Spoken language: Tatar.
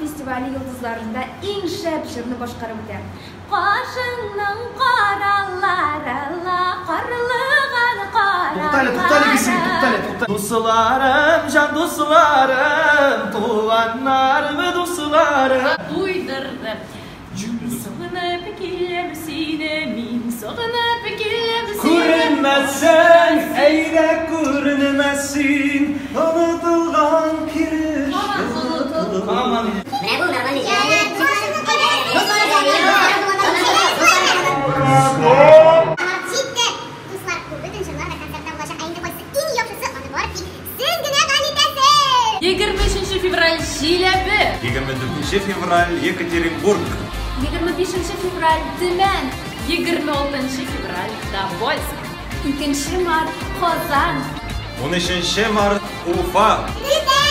фестивале йолдызларында иң шәп җырны башкарып үтә. Кашыңның каралары ла, карлыган каралары. Туктале, туктале, Гөлсем, туктале, туктале. Дусларым, җан дусларым, туганнарым, дусларым. Туйдырды. Сагынып киләм сине мин, сагынып киләм сине. Күренмәсәң, әйдә күренмәсен, онытылган килеш. Аман. Менә бу нормальный. Җитте! Дуслар, бу бөтен җырлар да концертта булачак. Ә инде кайсы иң яхшысы, аны бары тик сез генә хәл итәсез! 23 февраль Чиләбе. 24 февраль Екатеринбург. 25 февраль Төмән. 26 февраль Тобольск. 2 март Казан. 13 март Уфа. Көтәбез!